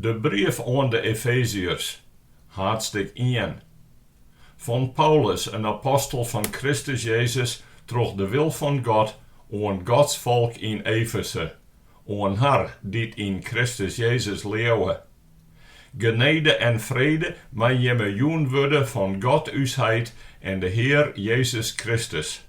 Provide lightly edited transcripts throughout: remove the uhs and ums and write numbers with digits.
De brief oan de Efeziërs, haadstik ien. Fan Paulus, in apostel fan Kristus Jezus troch de wil fan God, oan Gods folk yn Efeze, oan har dy't yn Kristus Jezus leauwe. Genede en frede mei jimme jûn wurde fan God ús Heit en de Hear Jezus Kristus.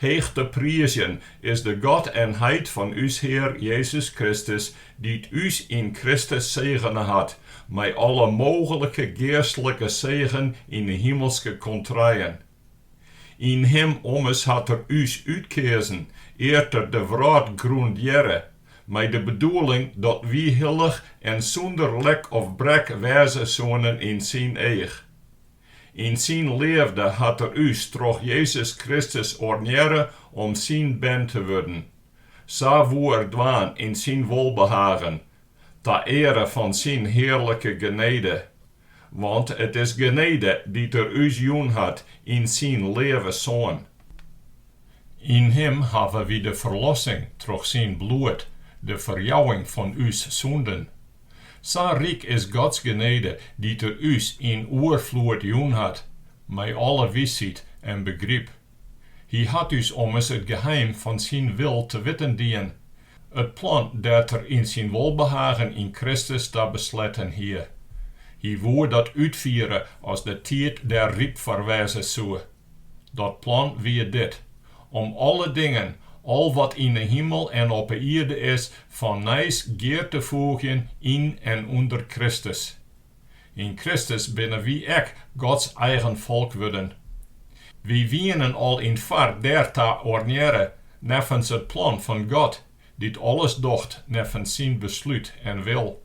Heech te priizjen is de God en Heit fan ús Hear Jezus Kristus, dy't ús yn Kristus segene hat mei alle mooglike geastlike segen yn 'e himelske kontreien. Yn Him ommers hat Er ús útkeazen, ear't Er de wrâld grûndearre, mei de bedoeling dat wy hillich en sûnder lek of brek wêze soenen yn Syn each. Yn syn leafde hat Er ús troch Jezus Kristus ornearre om syn bern te wurden. Sa woe Er dwaan yn syn wolbehagen, ta eare fan syn hearlike genede. Want it is genede dy't Er ús jûn hat yn syn leave Soan. Yn Him hawwe wy de ferlossing troch syn bloed, de ferjouwing fan ús sûnden. Sa ryk is Gods genede dy't Er ús yn oerfloed jûn hat, mei alle wysheid en begryp. Hy hat ús ommers it geheim fan syn wil te witten dien, it plan dêr't Er yn syn wolbehagen yn Kristus ta besletten hie. Hy woe dat útfiere as de tiid dêr ryp foar wêze soe. Dat plan wie dit, om alle dingen, al wat yn 'e himel en op 'e ierde is, fannijs gear te foegjen yn en ûnder Kristus. Yn Kristus binne wy ek Gods eigen folk wurden. Wy wienen al yn 't foar dêrta ornearre, neffens it plan fan God, dy't alles docht neffens syn beslút en wil.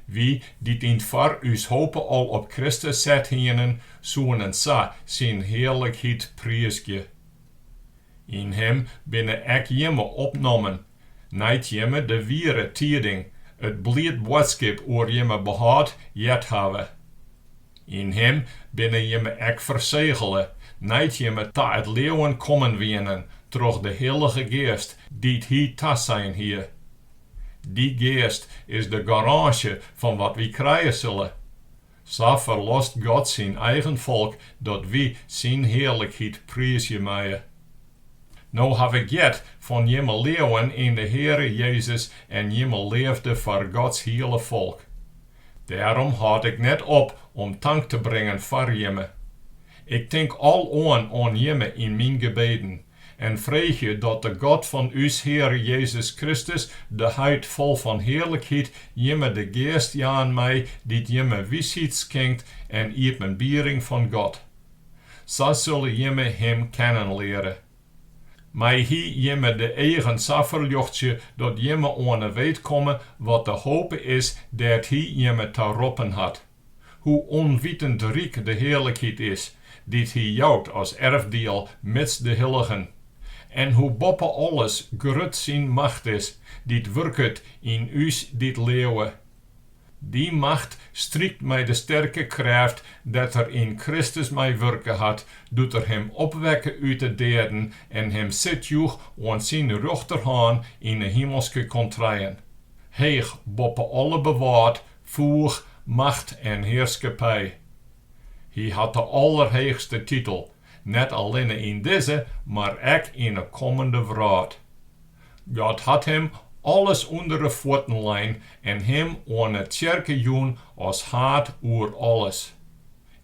Wy, dy't yn 't foar ús hope al op Kristus set hienen, soenen sa syn hearlikheid priizgje. Yn Him binne ek jimme opnommen, nei't jimme de wiere tiding, it bliid boadskip oer jimme behâld, heard hawwe. Yn Him binne jimme ek fersegele, nei't jimme ta it leauwen kommen wienen troch de Hillige Geast dy't Hy tasein hie. Dy Geast is de garânsje fan wat wy krije sille. Sa ferlost God syn eigen folk dat wy syn hearlikheid priizgje meie. No haw ik heard fan jimme leauwen yn de Heare Jezus en jimme leafde foar Gods hiele folk. Dêrom hâld ik net op om tank te bringen foar jimme. Ik tink aloan oan jimme yn myn gebeden en freegje dat de God fan ús Heare Jezus Kristus, de Heit fol fan hearlikheid, jimme de Geast jaan mei dy't jimme wysheid skinkt en iepenbiering fan God. Sa sille jimme Him kennen leare. Mei Hy jimme de eagen sa ferljochtsje dat jimme oan 'e weet komme wat de hope is dêr't Hy jimme ta roppen hat. Hoe ûnwitend ryk de hearlikheid is, dy't Hy jout as erfdiel mids de hilligen. En hoe boppe alles grut syn macht is, dy't wurket yn ús dy't leauwe. Dy macht strykt mei de sterke krêft dêr't Er yn Kristus mei wurke hat, doe't Er Him opwekke út 'e deaden en Him sit joech oan syn rjochterhân yn 'e himelske kontreien, heech boppe alle bewâld, foech, macht en hearskippij. Hy hat de allerheechste titel, net allinne yn dizze, mar ek yn 'e kommende wrâld. God hat him alles ûnder 'e fuotten lein en him oan 'e tsjerke jûn as haad oer alles.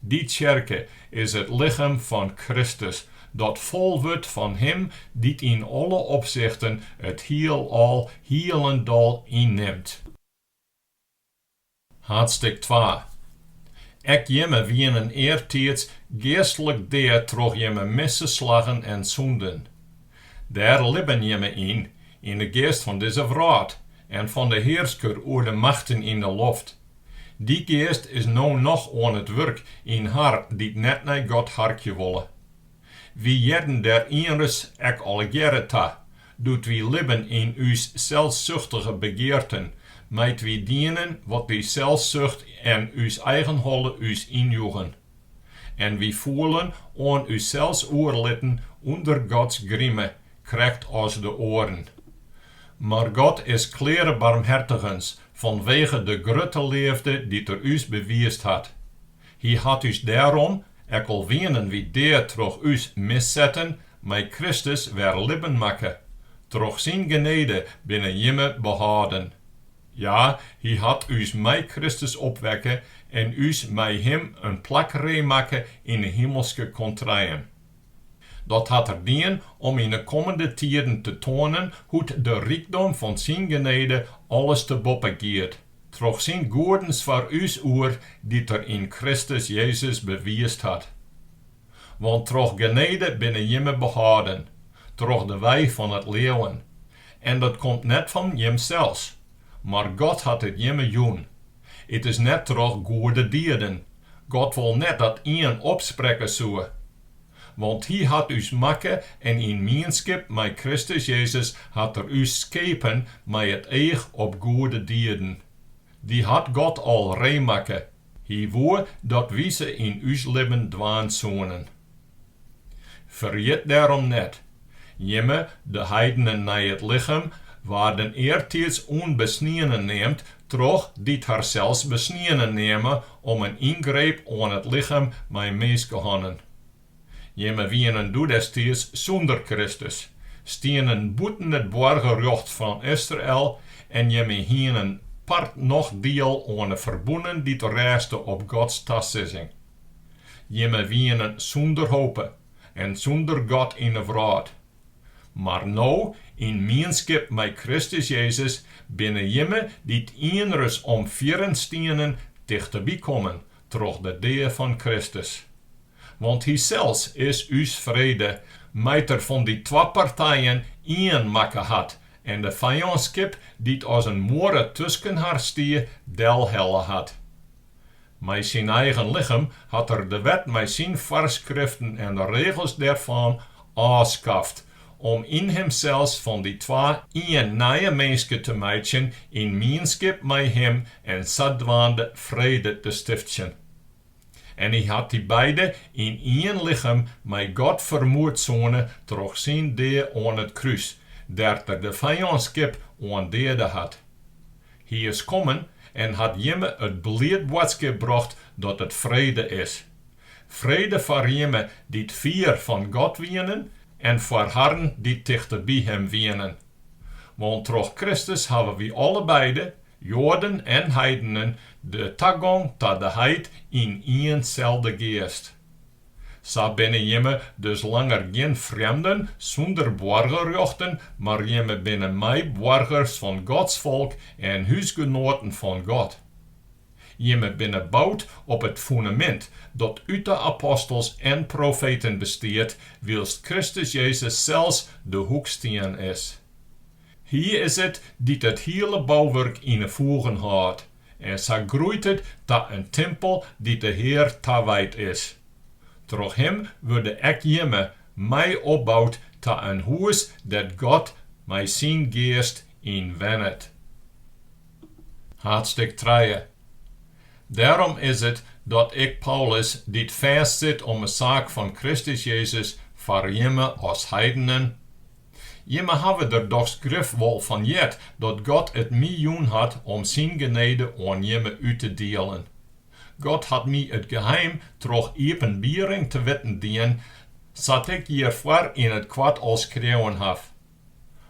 Dy tsjerke is it lichem fan Kristus, dat fol wurdt fan Him dy't yn alle opsichten it hielal hielendal ynnimt. Haadstik twa. Ek jimme wienen eartiids geastlik dea troch jimme misse slaggen en sûnden. Dêr libben jimme yn, yn de geast fan dizze wrâld en fan de hearsker oer de machten yn de loft. Dy geast is no noch oan it wurk yn har dy't net nei God harkje wolle. Wy hearden dêr ienris ek allegearre ta, doe't wy libben yn ús selssuchtige begearten, mei't wy dienen wat dy selssucht en ús eigen holle ús ynjoegen. En wy foelen oan ússels oerlitten ûnder Gods grime, krekt as de oaren. Mar God is kleare barmhertigens. fanwege de grutte leafde dy't Er ús bewiisd hat. Hy hat ús dêrom, ek al wienen wy dea troch ús missetten, mei Kristus wer libben makke. Troch syn genede binne jimme behâlden. Ja, Hy hat ús mei Kristus opwekke en ús mei Him in plak reemakke yn 'e himelske kontreien. Dat hat Er dien om yn 'e kommende tiden te toanen hoe't de rykdom fan syn genede alles te boppe giet, troch syn goedens foar ús oer dy't Er yn Kristus Jezus bewiisd hat. Want troch genede binne jimme behâlden, troch de wei fan it leauwen. En dat komt net fan jimsels, mar God hat it jimme jûn. It is net troch goede dieden. God wol net dat ien opsprekke soe. Want Hy hat ús makke en yn mienskip mei Kristus Jezus hat Er ús skepen mei it each op goede dieden. Dy hat God al reemakke. Hy woe dat wy se yn ús libben dwaan soenen. Ferjit dêrom net, jimme, de heidenen nei it lichem, waarden eartiids ûnbesnienen neamd troch dy't harsels besnienen neame om in yngreep oan it lichem mei minskehannen. Jimme wienen doedestiids sûnder Kristus, stienen bûten it boargerrjocht fan Israel en jimme hienen part noch diel oan 'e ferbûnen dy't rêste op Gods tasizzing. Jimme wienen sûnder hope en sûnder God yn 'e wrâld. Mar no, yn mienskip mei Kristus Jezus, binne jimme dy't ienris omfierren stienen, tichteby kommen troch de dea fan Kristus. Want Hysels is ús frede, mei't Er fan dy twa partijen ien makke hat en de fijânskip dy't as in muorre tusken har stie, delhelle hat. Mei syn eigen lichem hat Er de wet mei syn foarskriften en de regels dêrfan ôfskaft, om yn Himsels fan dy twa ien nije minske te meitsjen yn mienskip mei Him en sadwaande frede te stiftsjen. En Hy hat dy beide yn ien lichem mei God fermoedsoene troch syn dea oan it krús, dêr't Er de fijânskip oan deade hat. Hy is kommen en hat jimme it bliid boadskip brocht dat it frede is. Frede foar jimme dy't fier fan God wienen en foar harren dy't tichteby Him wienen. Want troch Kristus hawwe wy allebeide, Joaden en heidenen, de tagong ta de Heit yn ienselde Geast. Sa binne jimme dus langer gjin frjemden sûnder boargerrjochten, mar jimme binne meiboargers fan Gods folk en húsgenoaten fan God. Jimme binne boud op it fûnemint dat út de apostels en profeten bestiet, wylst Kristus Jezus sels de hoekstien is. Hy is it dy't it hiele bouwurk yn 'e foegen hâldt. En sa groeit it ta in timpel dy't de Hear tawijd is. Troch Him wurde ek jimme mei opboud ta in hûs dêr't God mei syn Geast yn wennet. Haadstik trije. Dêrom is it dat ik, Paulus, dy't fêstsit om 'e saak fan Kristus Jezus foar jimme as heidenen, Jimme hawwe der dochs grif wol fan heard dat God it my jûn hat om syn genede oan jimme út te dielen. God hat my it geheim troch iepenbiering te witten dien, sa't ik hjirfoar yn it koart al skreaun haw.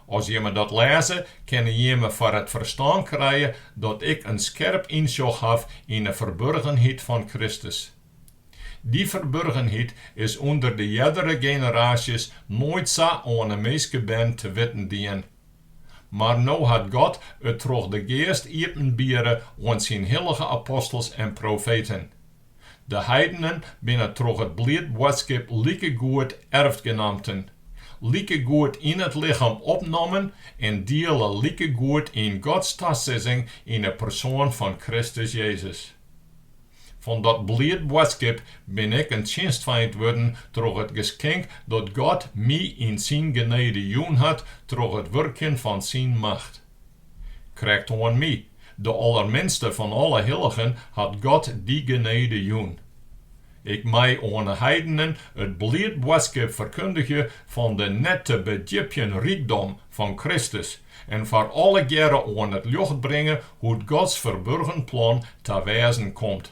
As jimme dat lêze, kinne jimme foar it ferstân krije dat ik in skerp ynsjoch haw yn 'e ferburgenheid fan Kristus. Dy ferburgenheid is ûnder de eardere generaasjes noait sa oan 'e minskebern te witten dien. Mar no hat God it troch de Geast iepenbiere oan syn hillige apostels en profeten. De heidenen binne troch it bliid boadskip likegoed erfgenamten, likegoed yn it lichem opnommen en diele likegoed yn Gods tasizzing yn 'e persoan fan Kristus Jezus. Fan dat bliid boadskip bin ik in tsjinstfeint wurden troch it geskink dat God my yn syn genede jûn hat troch it wurkjen fan syn macht. Krekt oan my, de allerminste fan alle hilligen, hat God dy genede jûn. Ik mei oan 'e heidenen it bliid boadskip ferkundigje fan de net te bedjipjen rykdom fan Kristus. en foar allegearre oan it ljocht bringe hoe't Gods ferburgen plan ta wêzen komt.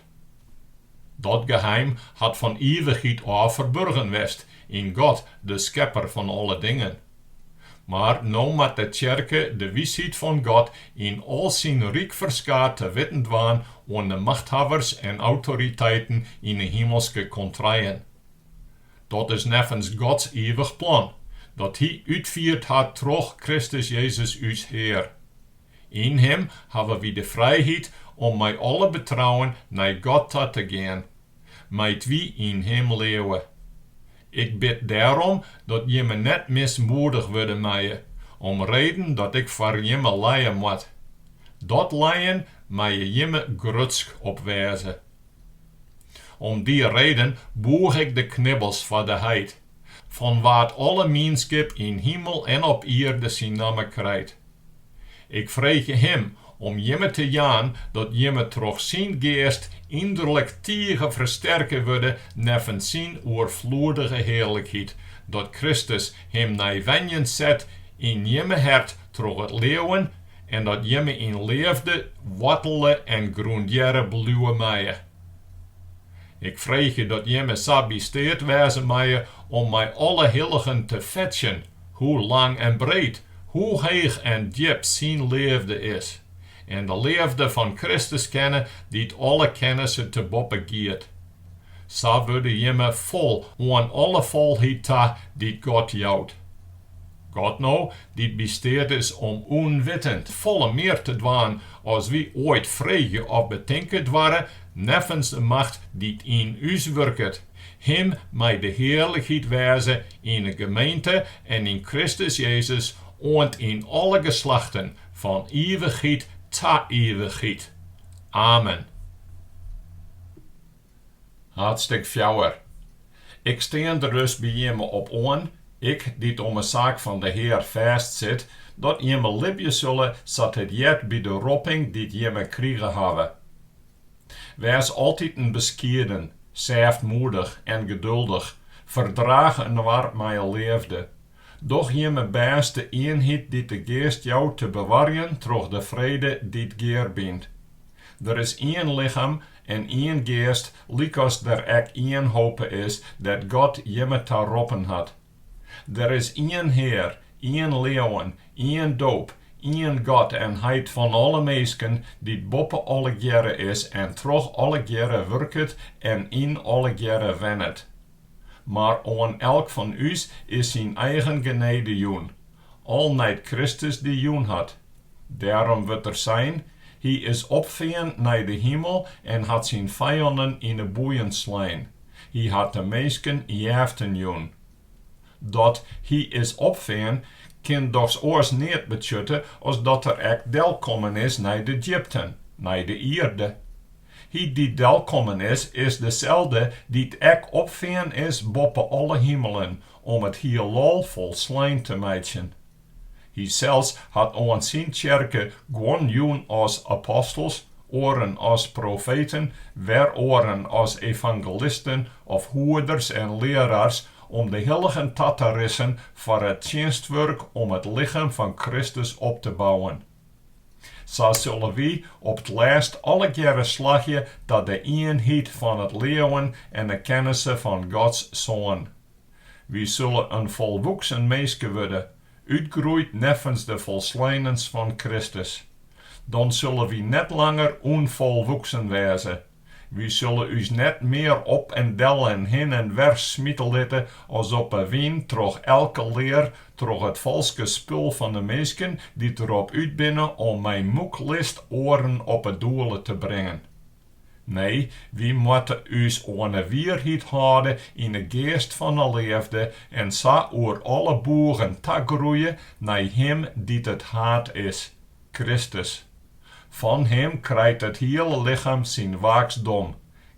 Dat geheim hat fan ivichheid ôf ferburgen west yn God, de Skepper fan alle dingen. Mar no moat de tsjerke de wysheid fan God yn al syn ryk ferskaat te witten dwaan oan de machthawwers en autoriteiten yn 'e himelske kontreien. Dat is neffens Gods ivich plan, dat Hy útfierd hat troch Kristus Jezus ús Hear. Yn Him hawwe wy de frijheid om mei alle betrouwen nei God ta te gean, mei't wy yn Him leauwe. Ik bid dêrom dat jimme net mismoedich wurde meie, omreden dat ik foar jimme lije moat. Dat lijen meie jimme grutsk op wêze. Om dy reden bûch ik de knibbels foar de Heit, fan wa't alle mienskip yn himel en op ierde syn namme krijt. Ik freegje Him om jimme te jaan dat jimme troch syn Geast ynderlik tige fersterke wurde neffens syn oerfloedige hearlikheid, dat Kristus Him nei wenjen set yn jimme hert troch it leauwen en dat jimme yn leafde woartele en grûndearre bliuwe meie. Ik freegje dat jimme sa by steat wêze meie om mei alle hilligen te fetsjen hoe lang en breed, hoe heech en djip syn leafde is, en de leafde fan Kristus kenne dy't alle kennisse te boppe giet. Sa wurde jimme fol oan alle folheid ta dy't God jout. God no, dy't by steat is om ûnwittend folle mear te dwaan as wy oait freegje of betinke doarre, neffens de macht dy't yn ús wurket, Him mei de hearlikheid wêze yn 'e gemeente en yn Kristus Jezus oant yn alle geslachten, fan ivichheid ta ivichheid. Amen. Haadstik fjouwer. Ik stean der dus by jimme op oan, ik dy't om 'e saak fan de Hear fêstsit, dat jimme libje sulle sa't it heart by de ropping dy't jimme krige hawwe. Wês altiten beskieden, sêftmoedich en geduldich, ferdraach inoar mei leafde. Doch jimme bêst de ienheid dy't de Geast jout te bewarjen troch de frede dy't gearbynt. Der is ien lichem en ien Geast lykas der ek ien hope is dêr't God jimme ta roppen hat. Der is ien Hear, ien leauwen, ien doop, ien God en Heit fan alle minsken, dy't boppe allegearre is en troch allegearre wurket en yn allegearre wennet. Mar oan elk fan ús is syn eigen genede jûn, al nei't Kristus dy jûn hat. Dêrom wurdt der sein, Hy is opfearn nei de himel en hat syn fijannen yn 'e boeien slein. Hy hat de minsken jeften jûn. Dat hy is opfearn kin dochs oars neat betsjutte as dat er ek delkommen is nei de djipten, nei de ierde. Hy dy't delkommen is, is deselde dy't ek opfearn is boppe alle himelen om it hielal folslein te meitsjen. Hysels hat oan syn tsjerke guon jûn as apostels, oaren as profeten, wer oaren as evangelisten of hoeders en learaars om de hilligen ta te rissen foar it tsjinstwurk om it lichem fan Kristus op te bouwen. Sa sille wy op 't lêst allegearre slagje ta de ienheid fan it leauwen en de kennisse fan Gods Soan. Wy sulle in folwoeksen minske wurde, útgroeid neffens de folsleinens fan Kristus. Dan sulle wy net langer ûnfolwoeksen wêze. Wy sulle ús net mear op en del en hin en wer smite litte as op 'e wyn troch elke lear, troch it falske spul fan de minsken dy't derop út binne om mei mûklist oaren op 'e doele te bringen. Nee, wy moatte ús oan 'e wierheid hâlde yn 'e geast fan 'e leafde en sa oer alle boegen tagroeie nei Him dy't it haad is, Kristus. Fan Him krijt it hiele lichem syn waaksdom,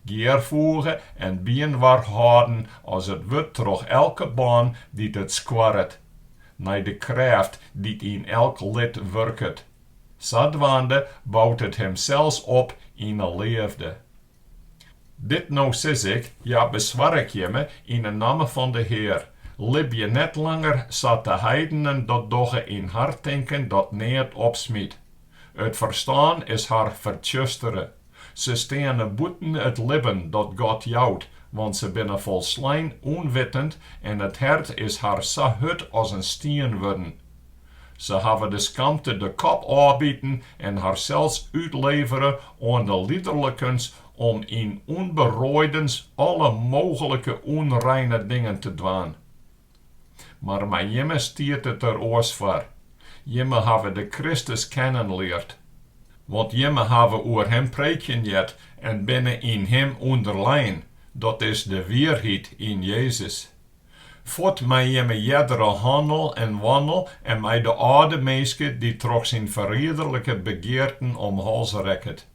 gearfoege en byinoar hâlden as it wurdt troch elke bân dy't it skoarret, nei de krêft dy't yn elk lid wurket. Sadwaande bout it himsels op yn 'e leafde. Dit no sis ik, ja beswar ik jimme yn 'e namme fan de Hear, Libje net langer sa't de heidenen dat dogge yn har tinken dat neat opsmyt. It ferstân is har fertsjustere. Se steane bûten it libben dat God jout, want se binne folslein ûnwittend en it hert is har sa hurd as in stien wurden. Se hawwe de skamte de kop ôfbiten en harsels útlevere oan de liderlikens om yn ûnberoaidens alle mooglike ûnreine dingen te dwaan. Mar mei jimme stiet it der oars foar. Jimme hawwe de Kristus kennen leard. Want jimme hawwe oer Him preekjen heard en binne yn Him ûnderlein, dat is de wierheid yn Jezus. Fuort mei jimme eardere hannel en wannel en mei de âlde minske dy't troch syn ferriederlike begearten om hals rekket.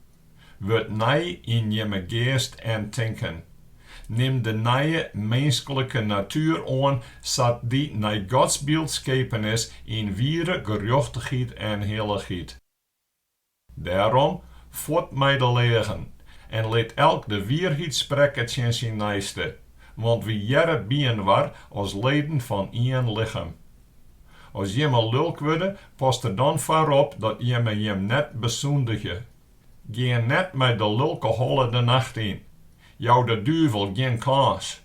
Wurd nij yn jimme geast en tinken. Nim de nije minsklike natuer oan sa't dy nei Gods byld skepen is yn wiere gerjochtichheid en hillichheid. Dêrom, fuort mei de leagen, en lit elk de wierheid sprekke tsjin syn neiste, want wy hearre byinoar as leden fan ien lichem. As jimme lulk wurde, pas der dan foar op dat jimme jim net besûndigje. Gean net mei de lulke holle de nacht yn. Jou de duvel gjin kâns.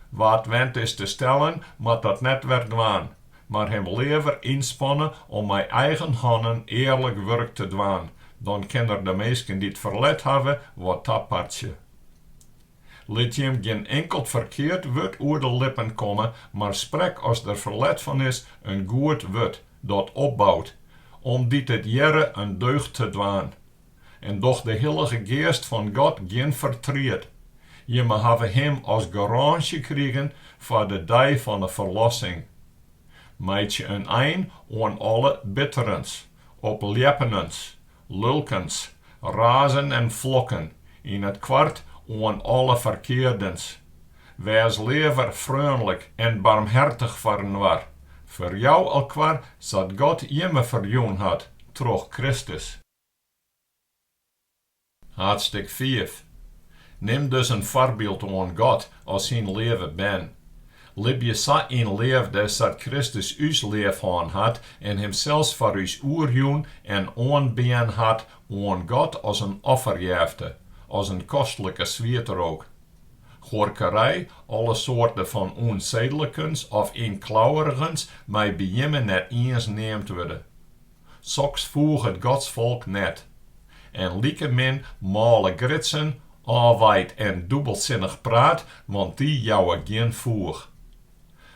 Wa't wend is te stellen, moat dat net wer dwaan, mar him leaver ynspanne om mei eigen hannen earlik wurk te dwaan, dan kin er de minsken dy't ferlet hawwe wat tapartsje. Lit jim gjin inkeld ferkeard wurd oer de lippen komme, mar sprek as der ferlet fan is in goed wurd, dat opbout, om dy't it hearre in deugd te dwaan. En doch de Hillige Geast fan God gjin fertriet. Jimme hawwe Him as garânsje krigen foar de dei fan 'e ferlossing. Meitsje in ein oan alle bitterens, opljeppens, lulkens, razen en flokken, yn it koart oan alle ferkeardens. Wês leaver freonlik en barmhertich foarinoar. Ferjou elkoar sa't God jimme ferjûn hat troch Kristus. Haadstik fiif. Nim dus in foarbyld oan God as syn leave bern. Libje sa yn leafde sa't Kristus ús leafhân hat en himsels foar ús oerjûn en oanbean hat oan God as in offerjefte, as in kostlike swietrook. Huorkerij, alle soarte fan ûnseedlikens of ynklauwerigens mei by jimme net iens neamd wurde. Soks foeget Gods folk net. En likemin mâle gritsen, ôfwijd en dûbelsinnich praat, want dy jouwe gjin foech.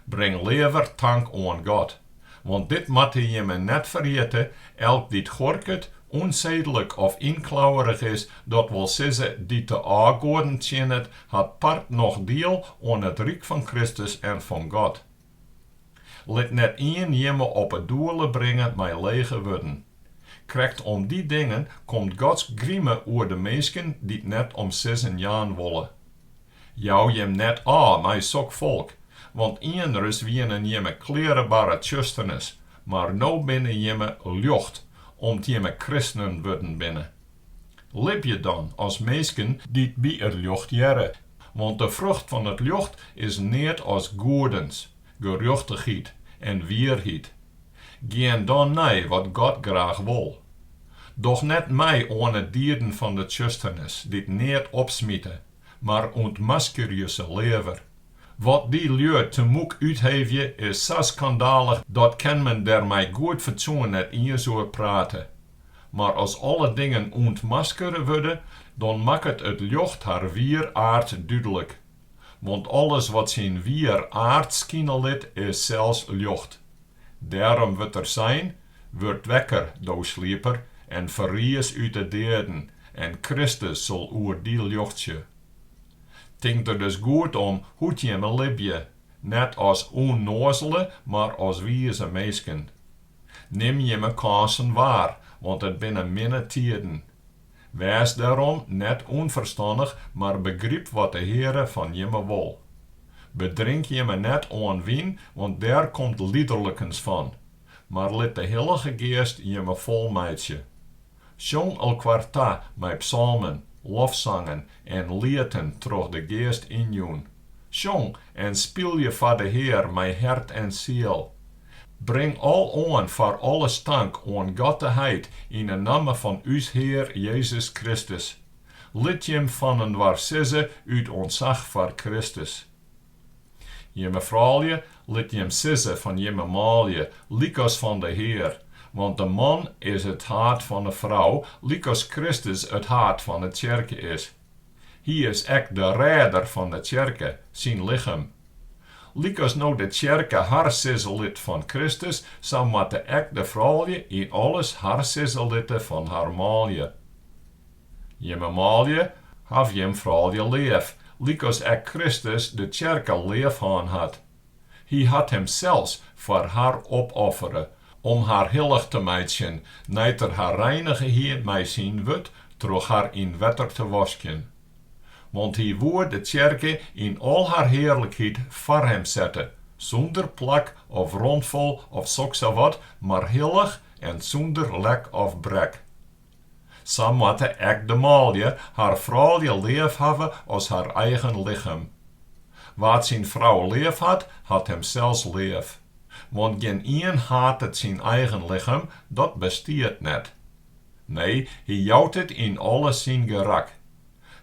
Bring leaver tank oan God. Want dit moatte jimme net ferjitte, elk dy't huorket, ûnseedlik of ynklauwerich is, dat wol sizze dy't de ôfgoaden tsjinnet, hat part noch diel oan it ryk fan Kristus en fan God. Lit net ien jimme op 'e doele bringe mei lege wurden. Krekt om dy dingen komt Gods grime oer de minsken dy't net om sizzen jaan wolle. Jou jim net ôf mei sok folk, want ienris wienen jimme klearebarre tsjusternis, mar no binne jimme ljocht, om't jimme kristenen wurden binne. Libje dan as minsken dy't by it ljocht hearre, want de frucht fan it ljocht is neat as goedens, gerjochtichheid en wierheid. Gean dan nei wat God graach wol. Doch net mei oan 'e dieden fan de tsjusternis, dy't neat opsmite, mar ûntmaskerje se leaver. Wat dy lju temûk útheevje is sa skandalich, dat kin men der mei goed fatsoen net iens oer prate. Mar as alle dingen ûntmaskere wurde, dan makket it ljocht har wier aard dúdlik. Want alles wat syn wier aard skine lit, is sels ljocht. Dêrom wurdt der sein, Wurd wekker, do slieper, en ferriis út 'e deaden, en Kristus sil oer dy ljochtsje. Tink der dus goed om hoe't jimme libje, net as ûnnoazele, mar as wize minsken. Nim jimme kânsen waar, want it binne minne tiden. Wês dêrom net ûnferstannich, mar begryp wat de Heare fan jimme wol. Bedrink jimme net oan wyn, want dêr komt liderlikens fan. Mar lit de Hillige Geast jimme fol meitsje. Sjong elkoar ta mei psalmen, lofsangen en lieten troch de Geast ynjûn. Sjong en spylje foar de Hear mei hert en siel. Bring aloan foar alles tank oan God de Heit yn 'e namme fan ús Hear Jezus Kristus. Lit jim faninoar sizze út ûntsach foar Kristus. Jimme froulju, lit jim sizze fan jimme manlju, lykas fan de Hear. Want de man is it haad fan 'e frou, lykas Kristus it haad fan 'e tsjerke is. Hy is ek de rêder fan 'e tsjerke, syn lichem. Lykas no de tsjerke har sizze lit fan Kristus, sa moatte ek de froulju yn alles har sizze litte fan har manlju. Jimme manlju, haw jim froulju leaf, lykas ek Kristus de tsjerke leafhân hat. Hy hat himsels foar har opoffere, om har hillich te meitsjen, nei't er har reinige hie mei syn wurd troch har yn wetter te waskjen. Want hy woe de tsjerke yn al har hearlikheid foar him sette, sûnder plak of ronfel of sokssawat, mar hillich en sûnder lek of brek. Sa moatte ek de manlju har froulju leafhawwe as har eigen lichem. Wa't syn frou leafhat, hat himsels leaf. Want gjinien hatet syn eigen lichem, dat bestiet net. Nee, hy jout it yn alles syn gerak.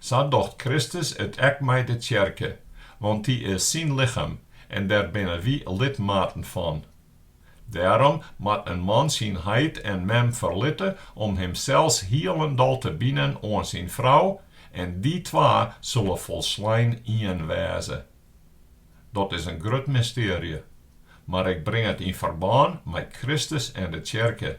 Sa docht Kristus it ek mei de tsjerke, want dy is syn lichem en dêr binne wy lidmaten fan. Dêrom moat in man syn heit en mem ferlitte om himsels hielendal te binen oan syn frou, en dy twa sille folslein ien wêze. Dat is in grut mystearje, mar ik bring it yn ferbân mei Kristus en de tsjerke.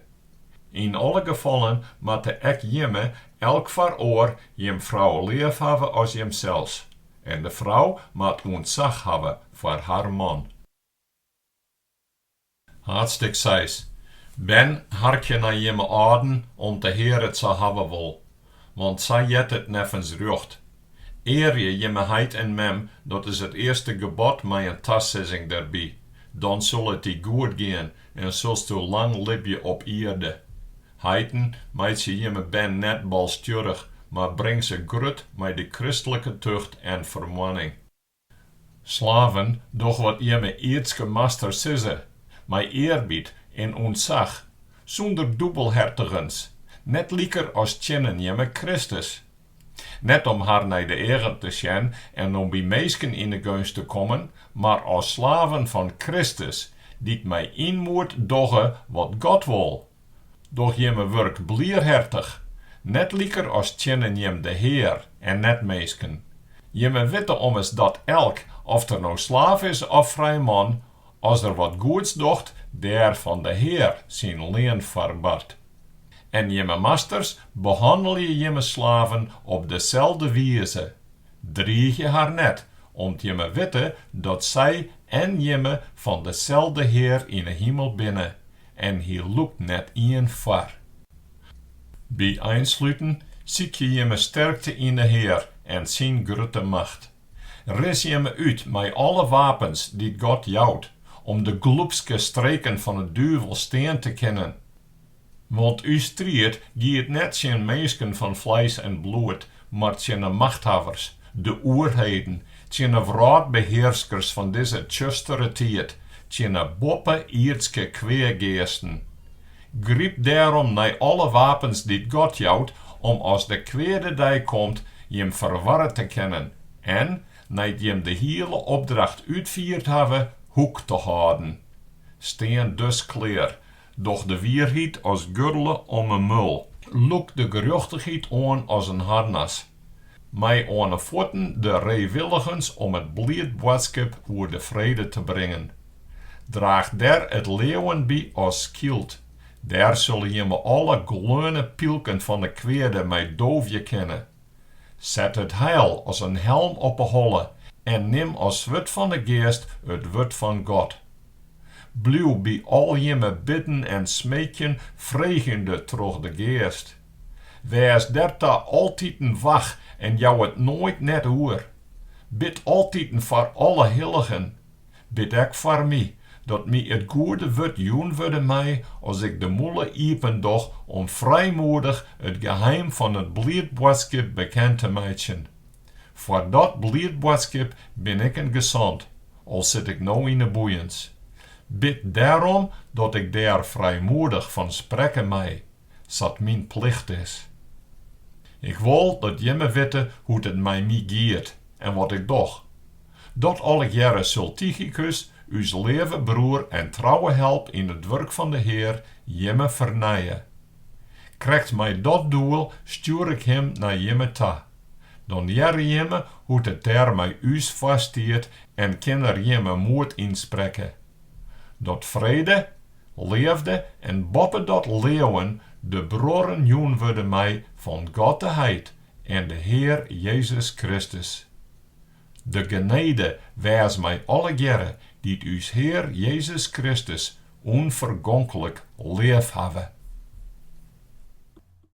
Yn alle gefallen moatte ek jimme, elk foar oar, jim frou leafhawwe as jimsels, en de frou moat ûntsach hawwe foar har man. Haadstik seis. Bern, harkje nei jimme âlden, om't de Hear it sa hawwe wol. Want sa heart it neffens rjocht. Earje jimme heit en mem, dat is it earste gebod mei in tasizzing derby, dan sil it dy goed gean en silsto lang libje op ierde. Heiten, meitsje jimme bern net balstjurrich, mar bring se grut mei de kristlike tucht en fermoanning. Slaven, doch wat jimme ierdske masters sizze, mei earbied en ûntsach, sûnder dûbelhertigens, net liker as tsjinnen jimme Kristus. Net om har nei de eagen te sjen en om by minsken yn 'e geunst te kommen, mar as slaven fan Kristus, dy't mei ynmoed dogge wat God wol. Doch jimme wurk blierhertich, net liker as tsjinnen jim de Hear en net minsken. Jimme witte ommers dat elk, oft er no slaaf is of frij man, as er wat goeds docht, dêr fan de Hear syn lean foar bart. En jimme masters, behannelje jimme slaven op deselde wize. Driigje har net, om't jimme witte dat sy en jimme fan deselde Hear yn 'e himel binne en hy lûkt net ien foar. By einsluten, sykje jimme sterkte yn de Hear en syn grutte macht. Ris jimme út mei alle wapens dy't God jout, om de glûpske streken fan 'e duvel stean te kinnen. Want ús striid giet net tsjin minsken fan fleis en bloed, mar tsjin 'e machthawwers, de oerheden, tsjin 'e wrâldbehearskers fan dizze tsjustere tiid, tsjin 'e boppe-ierdske kweageasten. Gryp dêrom nei alle wapens dy't God jout, om as de kweade dei komt, jim ferwarre te kinnen en, nei't jim de hiele opdracht útfierd hawwe, hoek te hâlden. Stean dus klear, Doch de wierheid as gurdle om 'e mul. Lûk de gerjochtichheid oan as in harnas. Mei oan 'e fuotten de reewilligens om it bliid boadskip oer de frede te bringen. Draach dêr it leauwen by as skyld. Dêr sille jimme alle gleone pylken fan 'e kweade mei doovje kinne. Set it heil as in helm op 'e holle en nim as swurd fan 'e Geast it wurd fan God. Bliuw by al jimme bidden en smeekjen freegjende troch de Geast. Wês dêrta altiten wach en jou it noait net oer. Bid altiten foar alle hilligen. Bid ek foar my, dat my it goede wurd jûn wurde mei as ik de mûle iepen doch om frijmoedich it geheim fan it bliid boadskip bekend te meitsjen. Foar dat bliid boadskip bin ik in gesant, al sit ik no yn 'e boeiens. Bid dêrom dat ik dêr frijmoedich fan sprekke mei, sa't myn plicht is. Ik wol dat jimme witte hoe't it mei my giet en wat ik doch. Dat allegearre sil Tychikus, ús leave broer en trouwe help yn it wurk fan de Hear, jimme fernije. Krekt mei dat doel stjoer ik him nei jimme ta. Dan hearre jimme hoe't it dêr mei ús foarstiet en kin er jimme moed ynsprekke. Dat frede, leafde en boppedat leauwen de bruorren jûn wurde mei fan God de Heit en de Hear Jezus Kristus. De genede wês mei allegearre dy't ús Hear Jezus Kristus ûnfergonklik leafhawwe.